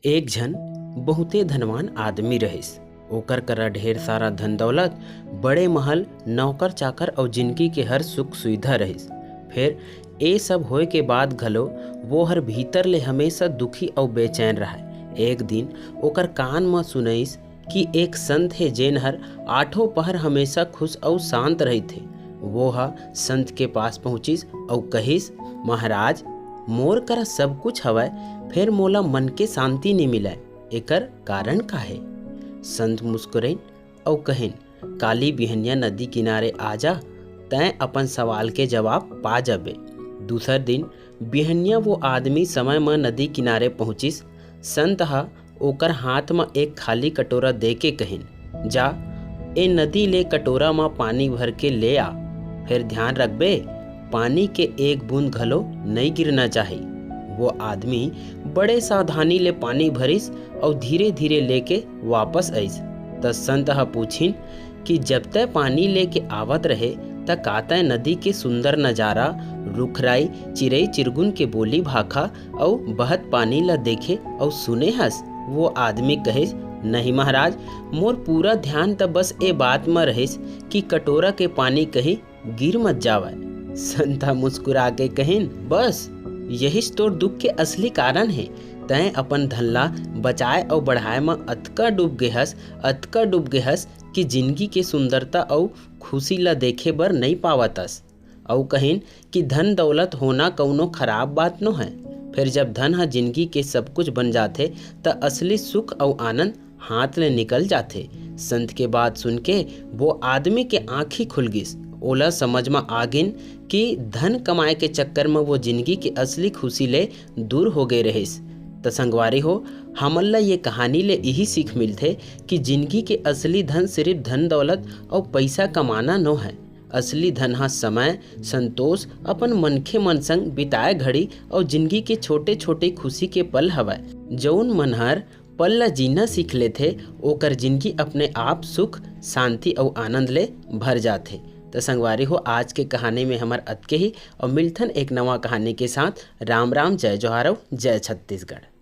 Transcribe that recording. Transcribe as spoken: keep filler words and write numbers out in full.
एक झन बहुते धनवान आदमी रहिस। ओकर करा ढेर सारा धन दौलत, बड़े महल, नौकर चाकर अउ जिनगी के हर सुख सुविधा रहिस। फेर ए सब होए के बाद घलो वो हर भीतर ले हमेशा दुखी अउ बेचैन रहय। एक दिन ओकर कान म सुनइस कि एक संत हे, जेन हर आठों पहर हमेशा खुश अउ शांत रहिथे। वो ह संत के पास पहुंचिस अउ कहिस, "महाराज, मोर करा सब कुछ हवय, फेर मोला मन के शांति नइ मिलय, एकर कारण का हे?" संत मुस्कुरइन अउ कहिन, "काली बिहनिया नदी किनारे आ जा, तैं अपन सवाल के जवाब पा जाबे।" दूसर दिन बिहनिया वो आदमी समय म नदी किनारे पहुंचिस। संत ह ओकर हाथ म एक खाली कटोरा दे के कहिन, "जा, ए नदी ले कटोरा म पानी भर के ले आ, फेर ध्यान रखबे, पानी के एक बूंद घलो नइ गिरना चाही।" वो आदमी बड़े सावधानी ले पानी भरिस अउ धीरे-धीरे लेके वापस आइस। त संत ह पूछिन कि "जब तैं पानी लेके आवत रहे, त का तैं नदी के सुंदर नजारा, रुखराई, चिरई चिरगुन के बोली भाखा अउ बहत पानी ल देखे अउ सुने हस?" वो आदमी कहिस, "नहीं महाराज, मोर पूरा ध्यान त बस ए बात म रहिस कि कटोरा के पानी कहीं गिर मत जावय।" संत ह मुस्कुरा के कहिन, "बस, यहीच तोर दुख के असली कारण हे। तैं अपन धन ला बचाए अउ बढ़ाए म अतका डूब गे हस, अतका डूब गे हस कि जिनगी के सुंदरता अउ खुशी ला देखे बर नइ पावत हस।" अउ कहिन कि धन दौलत होना कउनो खराब बात नो है। फेर जब धन ह जिनगी के सब कुछ बन जाथे, त असली सुख अउ आनंद हाथ ले निकल जाथे। संत के बात सुन के वो आदमी के आँखी खुल गिस। ओला समझ म आ गिन कि धन कमाए के चक्कर म वो जिनगी के असली खुशी ले दूर हो गे रहिस। त संगवारी हो, हमन ला ये कहानी ले इही सीख मिलथे कि जिनगी के असली धन सिर्फ धन दौलत अउ पइसा कमाना नो है। असली धन ह समय, संतोष, अपन मनखे मन संग बिताए घड़ी अउ जिनगी के छोटे-छोटे खुशी के पल हवय। जउन मन हर पल ल जीना सीख लेथे, ओकर जिनगी अपने आप सुख, शांति अउ आनंद ले भर जाथे। त संगवारी हो, आज के कहानी में हमर अतके ही, अउ मिलथन एक नवा कहानी के साथ। राम राम, जय जोहार अउ जय छत्तीसगढ़।